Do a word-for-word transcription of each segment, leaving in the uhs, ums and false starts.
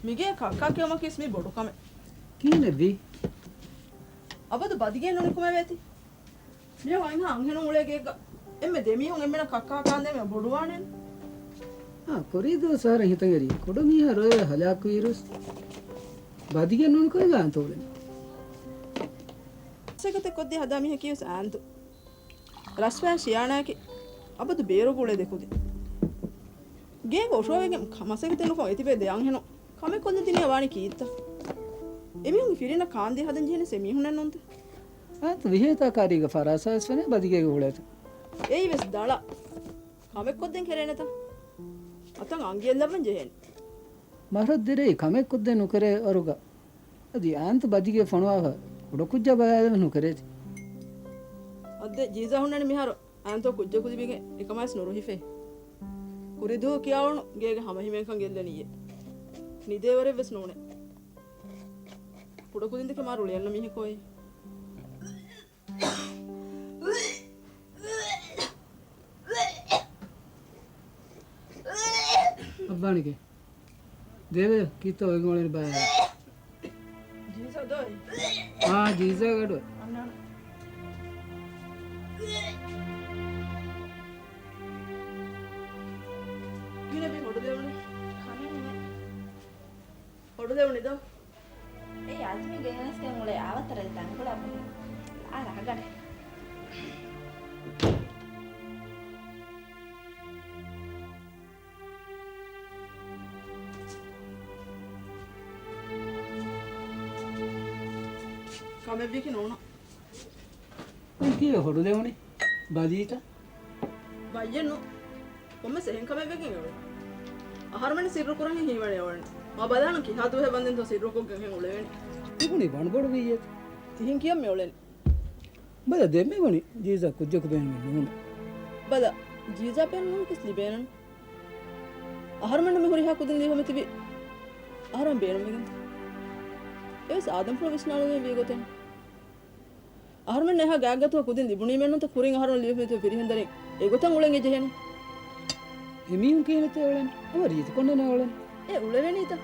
މިގޭ ކައްކާ ކެއުމަކީސް މީ ބޮޑު ކަމެއް. ކިހިނެއްވީ؟ އަބަދު ބަދިގެއެއް ނުނިކުމެވޭތި. މިހާ އަންހެނުން އުޅޭ ގެއެއްގަ އެންމެ ދެމީހުން އެންމެނަށް ކައްކާ ކާންދޭ މި ބޮޑުވާނެން. އާ، ކުރީ ދުވަސް އަހަރެން ހިތަށް އެރި ކުޑަ މީހާ ރޮއެ ހަލާކުވިއިރުސް ބަދިގެއެއް ނުނިކުމެ ގާންތޯ އުޅެން. މަސައްކަތެއް ކޮށްދީ ހަދާ މީހަކީވެސް އާންތު. ރަސްފައި ޝިޔާނާއަކީ އަބަދު ބޭރުގަ އުޅޭ ދެ ކުދިން. ގޭގަ އޮށޯވެގެން މަސައްކަތެއް ނުކޮށް އެތިބޭ ދެ އަންހެނުން ކަމެއް ކޮށްލަ ދިނިޔާ ވާނީ ކީއްތަ؟ އެމީހުންގެ ފިރިނަށް ކާންދޭ ހަދަން ޖެހެނީސް އެމީހުންނެއް ނޫންތަ؟ އާންތު ވިހޭތާ ކާރީގަ ފަރާސާވެސް ފެނޭ ބަދިގޭގަ އުޅޭތަ؟ އެއީވެސް ދަޅަ. ކަމެއް ކޮށްދޭން ކެރޭނެތަ؟ އަތަށް އަނގިއެއްލައްވަން ޖެހޭނެ. މަރަށް ދެރައީ ކަމެއް ކޮށްދޭން ނުކެރޭ ވަރުގަ އަދި އާންތު ބަދިގެ ފޮނުވާފަ ކުޑަކުއްޖާ ބަލާލެވެ ނުކެރޭތި. އައްދެ ޖީޒާ ހުންނަނީ މިހާރު އާންތޯ ކުއްޖަކު ލިބިގެން އެކަމާސް ނުރުހިފޭ. ކުރިދުވަހު ކިޔާވަނު ގޭގެ ހަމަހިމޭންކަން ގެއްލެނީއޭ. ނިދޭވަރެއްވެސް ނޫނޭ. ކުޑަކުދިންދެކެ މާ ރުޅިއަންނަ މީހަކޯއޭ. އައްވާނެގެ. ދޭވެ، ކީއްތޯ އޮތް އުޅެނީ ބާ؟ ޖީސާ ދޯ. އާ، ޖީސާ ގަޑު. އަންނާނަ. ކިހިނެއް ބީ ހޮޑުލެވުނީ؟ ކަމެއް ނުވޭ. ހޮޑުލެވުނީ ދޯ؟ އެ އަޒްމީ ގެނެސްގެން އުޅޭ އާވަތަރަ ދަންކޮޅާ ބުނި. އާ ރަހަގަޑެ. ކަމެއްވީކީ ނޫނު. ކީއްވެ ހޮޑުލެވުނީ؟ ބަލީތަ؟ ބައްޔެއްނު. ކޮންމެސް އެހެން ކަމެއް ވެގެން އެ އުޅެނީ. އަހަރުމެން ސިއްރު ކުރަން ހީވަނީ އެ އުޅެނީ. މާ ބަލާނަން ކިހާ ދުވަހެއް ވަންދެންތޯ ސިއްރުކޮށްގެން ހެން އުޅެވެނީ. ތިބުނީ ބަނޑުބޮޑު ވީއޭ. ތިހެން ކިޔަން މި އުޅެނީ. ބަލަ ދެންމެ ވަނީ ޖީޒާ ކުއްޖަކު ބޭނުމެއް ނޫން. ބަލަ ޖީޒާ ބޭނުން ނޫން ކިސް ލިބޭނަން. އަހަރުމެންނަށް މި ހުރިހާ ކުދިން ލިބިފަ މިތިބީ އަހަރުމެން ބޭނުންވެގެން. އެވެސް އާދަމްފުޅު ވިސްނާލުމެއް ވީ ގޮތެއް. އަހަރުމެން އެހާ ގާތްގަތުގަ ކުދިން ލިބުނީމެއްނުތަ ކުރިން އަހަރުން ލިބިފަ މިތިބި ފިރިހެން ދަރިން އެގޮތަށް އުޅެން އެ ޖެހެނީ. އެމީހުން ކިހިނެއްތަ އުޅެނީ؟ ހަމަ ރީތިކޮށްނެއް އުޅެނީ. އެ އުޅެވެނީތަ؟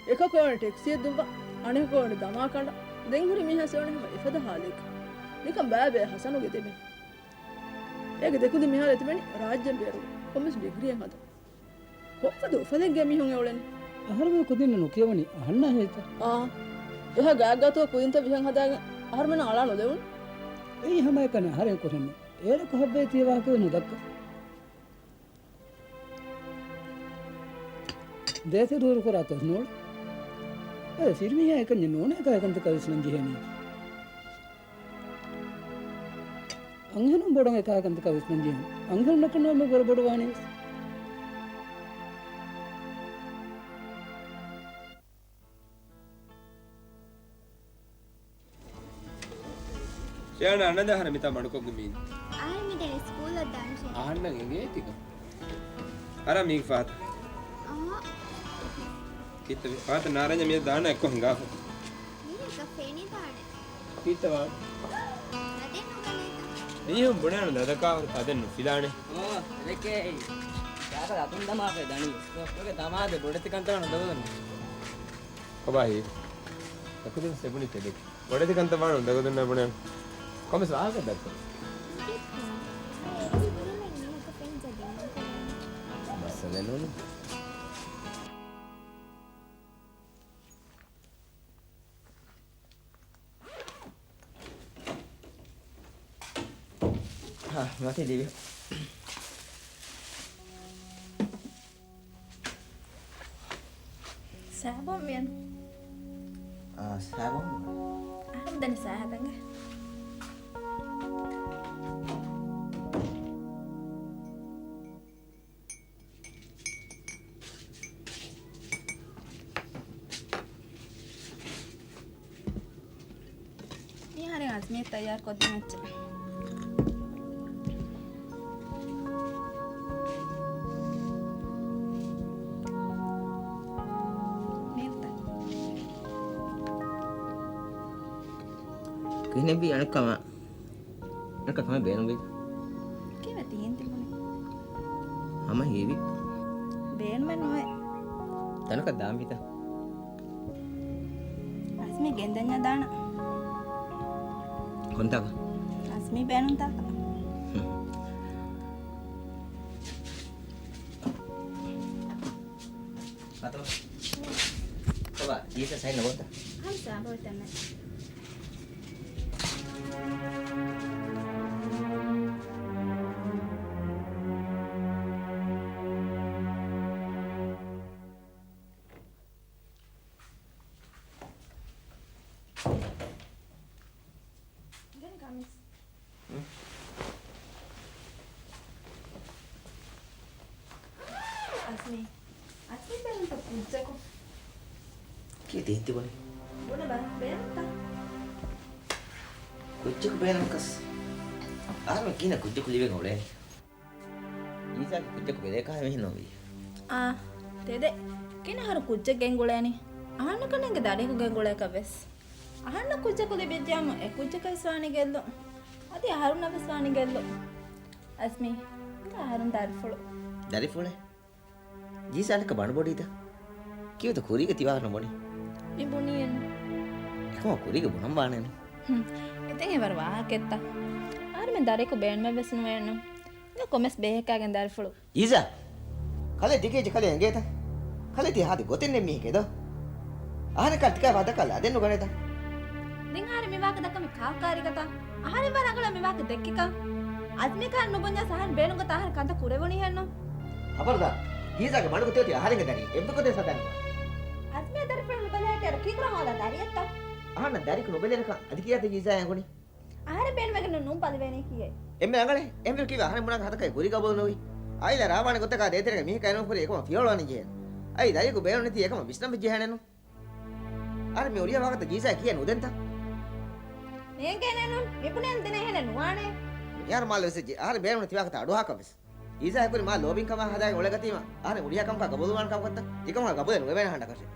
އެކަކު އެވަނީ ޓެކްސީއެއް ދުއްވާ، އަނެކަކު އެވަނީ ދަމާ ކަނޑާ. ދެން ހުރި މީހާ އެވަނީ ހަމަ އެފަދަ ހާލެއް. ނިކަން ބައިބައި ހަސަނުގެ ދެބެން. އޭގެ ދެކުދިން މިހާރު ތިބެނީ ރާއްޖޭން ބޭރުގަ ކޮންމެސް ޑިގްރީއެއް ހަދަން. ކޮންފަދަ އުފަލެއްގެ މީހުން އެ އުޅެނީ؟ އަހަރުމެން ކުދިންނަށް ނުކިޔަވަނީ އަހަންނާ ހޭތަ؟ އާ. އެހާ ގާތްގާތުގަ ކުދިންތައް ވިހަން ހަދާގެން އަހަރުމެންނަށް އަޅާ ނުލެވުނު. އެއީ ހަމައެކަނި އަހަރެން ކުރެންނެ. އޭރަކު ހައްވޭތީ ވާހަކަވެސް ނުދައްކަ. ދޭތެރޭ ދޫރު ކުރާތޯ ނޫޅެ. އޭ ފިރިމީހާ އެކަންޏެއް ނޫނޭ ކާކަންތަކާ ވިސްނަން ޖެހޭނީ. އަންހެނުން ބޮޑަށް އެކާކަންތަކާ ވިސްނަން ޖެހޭނީ. އަންހެނުންނަކަށް ނުވެ ބޮޑު ބޮޑު ވާނީ ވެސް. ޝިޔާނާ އަންނަ ދާހަރަ މިތާ މަޑުކޮށްގެ މީން. އާއެ މި ދެން ސްކޫލަށް ދާން ޝޭ. އަހަންނަށް އެނގޭތިކަން. އަރާ މީގެ ފާތަ. އަހަ. ކިތަ މި ފާތަ ނާރަންޏަ މި ދާނަ އެއްކޮށް ހިނގާފަ. މީ އެކަ ފެނިދާނެ. ކިތަ ވާނެ. ތަދެއް ނުގަނޭތަ؟ މީހުން ބުނާނެ ދަދަކާ ތަދެއް ނުފިލާނެ. އޯ، ދެކޭ. ކާކަ އަތުން ދަމާފަ ދަނީ. ކޮކްކޮގެ ދަމާދެ ބޮޑެތި ކަންތައް ނުދޮގުދުން. ކޮބާހި؟ އަކުދިން ސެބުނި ތެދެއް. ބޮޑެތި ކަންތައް ވާނު ދަގުދުންނާ ބުނެ. ކޮމެސް ވާހަކަ ދައްކަ. މައްސަލަ ނޫން. ހާ، މަތި ލިބި. ސާބޯން މިއަން. އާ، ސާބޯން. އަހަރު ދަނި ސާހަދަނގެ. މިހާރު އަޒްމީ ތައްޔާރު ކޮށްދިން އެއްޗެއް. މިއަންތަ؟ ކިހިނެއްވީ އަނެއްކާ މާ؟ އަނެއްކާ ކަމެއް ބޭނުންވީތަ؟ ކީއްވެ ތިހެން ތިބުނީ؟ ހަމަ ހީވި. ބޭނުމެއް ނުވޭ. ތަނަކަށް ދާންވީތަ؟ ގެންދަންޏާ ދާނަ. ކޮންތާކަށް؟ އަޒްމީ ބޭނުންތާކަށް. ފާތުމާ. ކޮބާ، ޖީސަ ސައިން ނުކޮށްތަ؟ ހަމްސާ ބޮއިތަންމެ. ދެން ކަމިސް. ހުން. އަޒްމީ. އަޒްމީ ބޭނުންތަ ކުއްޖަކު؟ ކީއްތަ ތިހެން ތިބުނީ؟ ބުނެބަ ބޭނުންތަ؟ ކުއްޖަކު ބޭނުންކަސް. އަހަރުމެން ކިހިނެއް ކުއްޖަކު ލިބެން އުޅޭނީ؟ ޖީސާގެ ކުއްޖަކު ބެލޭކާ އެހެން ނުވި. އާ، ތެދެއް. ކިހިނެއް އަހަރު ކުއްޖެއް ގެންގުޅޭނީ؟ އަހަންނަކަށް ނޭނގެ ދަރިއަކު ގެންގުޅޭކަށް ވެސް. އަހަންނަށް ކުއްޖަކު ލިބިއްޖެއަމަ އެ ކުއްޖަކަށް ވެސް ވާނީ ގެއްލުން. އަދި އަހަރުންނަށް ވެސް ވާނީ ގެއްލުން. އަޒްމީ، އަހަރުން ދަރިފުޅު. ދަރިފުޅެއް؟ ޖީސާ އަނެއްކާ ބަނޑު ބޮޑީތަ؟ ކީއްވެތަ ކުރީގަ ތިވާހަކަ ނުބުނީ؟ މި ބުނީއެއްނު. އެކަމަކު ކުރީގަ ބުނަން ވާނެއްނު. ހުން. އެތައް އެވަރު ވާހަކައެއްތަ؟ އަހަރުމެން ދަރިއަކު ބޭނުމެއް ވެސް ނުވޭނު. ކޮމެސް ބޭހަކާގެން ދަރިފުޅު. ޖީސާ! ކަލޭ ދިގޭޖެ ކަލޭ އެނގޭތަ؟ ކަލޭ ތި ހާދަ ގޮތެއް ނެތް މީހެކޭ ދޯ؟ އަހަނެއް ކަލް ތިކާ ވާދަކާ ލަދެއް ނުގަނޭތަ؟ ދެން އަހަރެން މި ވާހަކަ ދައްކަ މި ކާކާރިގަތަ؟ އަހަރެން ވަރަށް ރަނގަޅަށް މި ވާހަކަ ދެއްކިކަން. އަޒްމީ ކާރި ނުބުންޏާ އަހަރެން ބޭނުންގޮތަށް އަހަރެން ކަންތައް ކުރެވުނީހެއްނު. ހަބަރުދާރު! ޖީސާގެ ބަނޑު ގޮތެއް އޮތީ އަހަރެންގެ ދަރިން އެއްވެ ގޮތެއް ސަދާން ނުވާ. އަޒްމީ ދަރިފުޅު ނުބެލޭ ހައްޓަރު ކީކުރާ ހާލާ ދަރިއެއްތަ؟ އަހަންނަށް ދަރިއަކު ނުބެލޭނެކަން އަދި ކިޔާތަ ޖީސާ އެނގުނީ؟ އަހަރެން ބޭނުމެއްގެ ނޫން ބަލިވޭނީ ކިޔޭ. އެންމެ ރަނގަޅޭ. އެހެންވީމަ ކީއްވެ އަހަރެން ބުނާ ހަދަކަށް ކުރި ގަބޫލު ނުވީ؟ އާއިލާ ރާވާނެ ގޮތަކާ ދޭތެރޭގަ މީހަކާ އެނޫން ކުރީ އެކަމަށް ފިޔަވަޅުވާން ޖެހޭނެ. އައި ދަރިއަކު ބޭނުން ނެތީ އެކަމަށް ވިސްނަން ވެއްޖެހޭނެނު. އަހަރެން މި އުރިޔާ ވާހަކަތައް ޖީސާ ކިޔަން ނުދެންތަ؟ ނޭނގޭނެނު. މި ބުނޭން ދެނެ އެހެނެއް ނުވާނެ. މިހާރު މާ ލޮސްވެއްޖެ. އަހަރެން ބޭނުން ތިވާހަކަތައް އަޑުއަހާކަށް ވެސް. ޖީސާ އެކުރި މާ ލޯބިން ކަމާ ހަދާގެން އުޅޭ ގަތީމަ، އަހަރެން އުރިޔާ ކަމަކާ ގަބޫލުވާން ކަމަކަށްތަ؟ ތިކަމަކާ ގަބޫލެއް ނުވެވޭނެ އަހަންނަކަށެއް.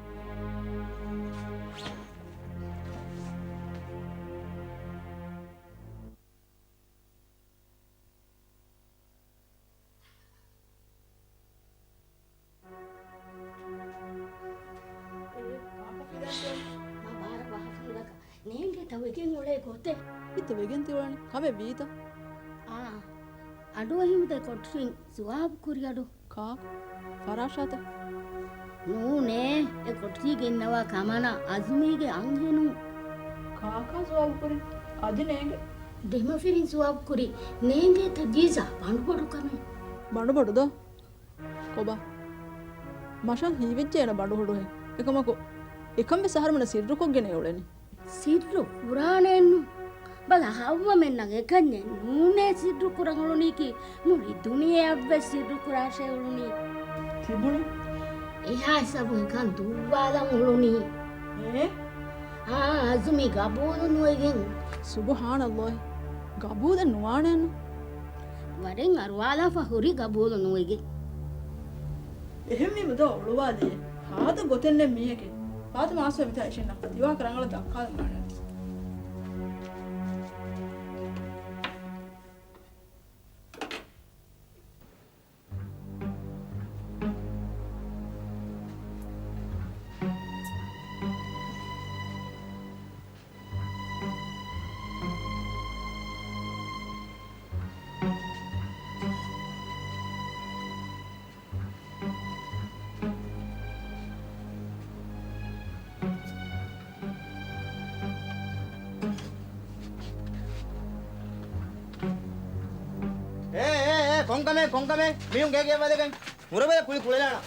މާ ބާރަ ވާހަކަ ހިނގާކަށް ނޭނގޭތަ ވެގެން އުޅޭ ގޮތެއް؟ ކީއްތަ ވެގެން ތި އުޅެނީ؟ ކަމެއް ވީތަ؟ އާ، އަޑުއެހިމުދެ ކޮޓަރިން ސުވާބު ކުރި އަޑު. ކާކު؟ ފަރާޝާތަ؟ ނޫނޭ، އެ ކޮޓަރީގަ އިންނަވާ ކަމަނާ އަޒްމީގެ އަންހެނުން. ކާކާ ސުވާބު ކުރި؟ އަދި ނޭނގެ. ދެމަފިރިން ސުވާބު ކުރި ނޭނގޭތަ ޖީސާ ބަނޑުބޮޑު ކަމެއް. ބަނޑުބޮޑު ދޯ؟ ކޮބާ؟ މަށަށް ހީވެއްޖެ އޭނަ ބަނޑުހޮޑުހެން. އެކަމަކު، އެކަން ވެސް އަހަރުމެންނަށް ސިއްރުކޮށްގެނެ އުޅެނީ. ސިއްރު ކުރާނެއެއްނު. ބަލަ، ހައްވަމެންނަށް އެކަންޏެއް ނޫނޭ ސިއްރު ކުރަން އުޅުނީކީ، މުޅި ދުނިޔެއަށްވެސް ސިއްރު ކުރާށޭ އުޅުނީ. ތިބުނީ؟ އެހާ ހިސާބު އެކަން ދުއްވާލަން އުޅުނީ. އޭ؟ އާ، އަޒުމީ ގަބޫލު ނުވެގެން. ސުބުހާނައްލާހި. ގަބޫލެއް ނުވާނެއެއްނު. ވަރެއް އަރުވާލާފަ ހުރި ގަބޫލު ނުވެގެން. އެހެންވީމަ ދޯ އުޅުވާލިއޭ. ހާދަ ގޮތެއް ނެތް މީހެކޭ. ފާތުމާ އައިސްފަ މިތާ އިށެއް ނައްކާ. ތިވާހަކަ ރަނގަޅަށް ދައްކާލަން އަނެއް. އޭ، އޭ، އޭ، ކޮންކަމެއް، ކޮންކަމެއް؟ މީހުން ގޭގެ ވަދެގެން ހުރެބަލަ ކުޅި ކުޅެލާނަ.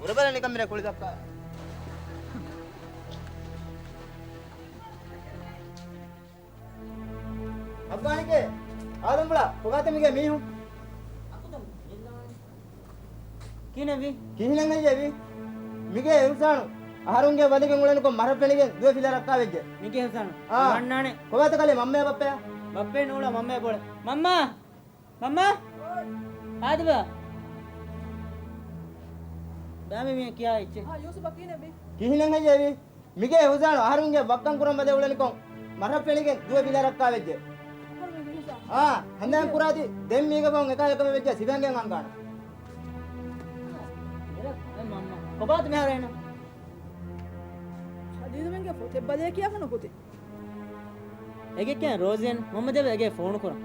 ހުރެބަލަ ނިކަން މިރޭ ކުޅި ދައްކާ. އައްވާނެކޭ، އާދަމްބުޅާ، ކޮބާތަ މީގެ މީހުން؟ ކިހިނެއްވީ؟ ކިހިނެއް ހެއްޔެވީ؟ މިގޭ އިހުސާނު އަހަރުންގެ ވަދެގެން އުޅެނިކޮށް މަށަށް ފެނިގެން ދުވެ ފިލާ ރައްކާވެއްޖެ. މިގޭ އިހުސާނު؟ އާ. އަންނާނެ. ކޮބާތަ ކަލޭ މަންމަޔާ ބައްޕަޔާ؟ ބައްޕައެއް ނޫޅާ މަންމަޔަށް ބޮޅަ. މަންމާ! މަންމާ! އާދަމާ! ބާމެ މީ ކިޔާ އެއްޗެއް. އާ، ޔޫސުފާ ކިހިނެއްވީ؟ ކިހިނެއް ހެއްޔެވީ؟ މިގޭ އިހުސާނު އަހަރުންގެ ވައްކަން ކުރަން ވަދެ އުޅެނިކޮށް މަށަށް ފެނިގެން ދުވެ ފިލާ ރައްކާވެއްޖެ. އަހަރުމެންގެ އިހުސާނު؟ އާ، ހަނދާން ކުރާތި ދެން މީގަ ބަހުން އެކާ އެކަމެއް ވެއްޖެ ސިފައިންގެ އަންގާނަ. ކޮބާތަ މިހާރު އޭނަ؟ ހަލީލުމެންގެ ފޮތެއް ބަލޭ ކިޔާފަ ނުކުތީ. އޭގެ ކިޔަން ރޯޒިއަން މަންމަ ދެވޭ އޭގެ ފޯނު ކުރަން.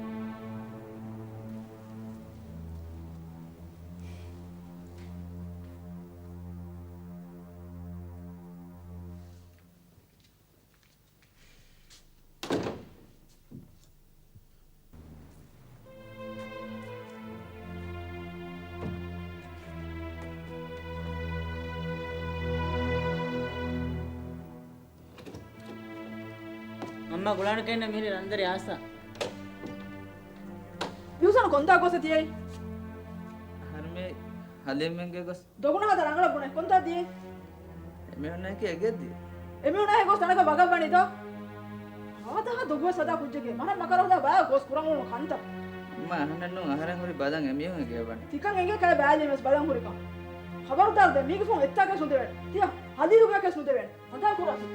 އަންމާ ގުޅާނެ ކައިންނަށް މިހިރީ ރަންދަރި އާސާ. ޔޫސަން ކޮންތާ ގޮސް ތިޔައީ؟ އަހަރުމެ ހަލީމެންގެ ގޮސް. ދޮގުނަހަދަ ރަނގަޅަށް ބުނެ ކޮންތާ ދިޔައީ؟ އެމީހުންނަކީ އެގެއްދި. އެމީހުންނާ ހެ ގޮސް ތަނަކަށް ވަގަށް ވަނީތޯ؟ ހާދަހާ ދޮގުވެސް ހަދާ ކުއްޖެކޭ. މަނަށް މަކަރު ހަދާ ބަޔަށް ގޮސް ކުރަން އުޅުނު ކަންތައް. މަ އަހަންނެއް ނޫން އަހަރެން ހުރި ބަލަން އެމީހުން އެގޭ ވަނީ. ތިކަން އެނގޭ ކަލޭ ބައިލީމެސް ބަލަން ހުރިކަން. ޚަބަރުދާރު ދޭ މީގެ ފޯން އެއްތާކެސް ނުދެވޭނެ. ތިޔަ ހަލީލުގެއަކެސް ނުދެވޭނެ. ހަނދާން ކުރާތި.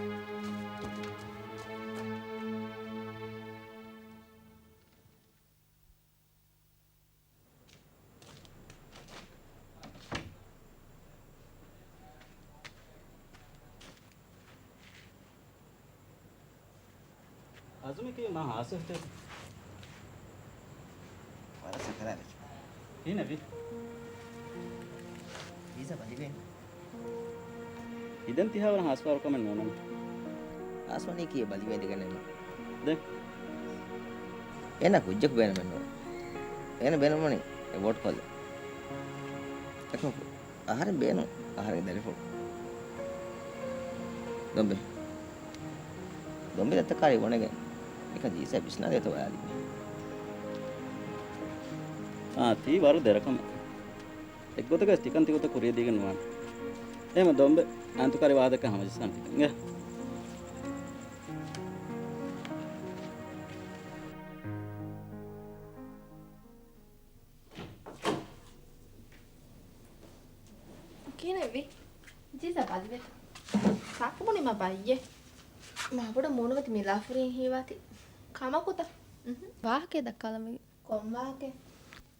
އަޒުމީ ކީ މާ ހާސްވެފަ ވަރަށް ސަކަރާތް ވެއްޖެ. ކިހިނެއްވީ؟ ވީސާ ބަލިވޭނެ. އިދެން ތިހާވަރަށް ހާސްވާވަރު ކަމެއް ނޯންނަން. ހާސްވަނީ ކީއް ބަލިވެ ދެގަނެމަ. ދެން؟ އޭނާ ކުއްޖަކު ބޭނުމެއްނުވޭ. އޭނަ ބޭނުންވަނީ އެ ވޯޓް ކޮށްލަން. އެކަމަކު އަހަރެން ބޭނުން އަހަރެންގެ ދަރިފުޅު. ދޮންބެ. ދޮންބެ ދަތަކާރި ވަނެގެން އެކަން ޖީސާ ވިސްނާދޭތޯ ވަޔާލި. އާ، ތީ ވަރު ދެރަކަމެއް. އެއްގޮތަކަށް ތިކަން ތިގޮތަށް ކުރިޔަށް ދީގެން ނުވާނެ. އެހެމަ ދޮންބެ އާންތުކާރި ވާހަކަ ހަމަޖައްސާނެ ތިކަން. އިނގޭ. ކިހިނެއްވީ؟ ޖީސާ ބަލިވެ. ކާކު ބުނީމަ ބައްޔެއް. މާބޮޑަށް މޫނުގަތި މި ލާފުރިން ހީވާތި. ކަމަކުތަ؟ އުހު. ވާހަކައެއް ދައްކާލަމެގެ. ކޮން ވާހަކައެއް؟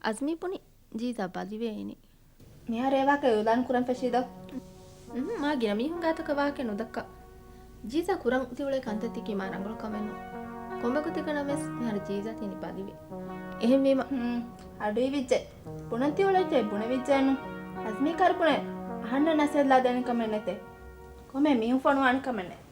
އަޒްމީ ބުނި ޖީސާ ބަލިވޭ އިނީ. މިހާރު އެ ވާހަކަ އިއުލާން ކުރަން ފެށީދޯ؟ އުހު، މާ ގިނަ މީހުން ގާތަކަށް ވާހަކަ ނުދައްކާ. ޖީސާ ކުރަން ތިއުޅޭ ކަންތައް ތިކީ މާ ރަނގަޅު ކަމެއް ނޫން. ކޮންމެ ގޮތެއްގަ ނަމަވެސް މިހާރު ޖީސާ ތިނީ ބަލިވެ. އެހެންވީމަ. ހުން، އަޑުއިވިއްޖެ. ބުނަން ތިއުޅެއްޖެ ބުނެވިއްޖެއެއްނު. އަޒްމީ ކަރު ބުނެ އަހަންނަށް ނަސޭހަތް ލާދޭނެ ކަމެއް ނެތޭ. ކޮންމެ މީހުން ފޮނުވާނެ ކަމެއް ނެތް.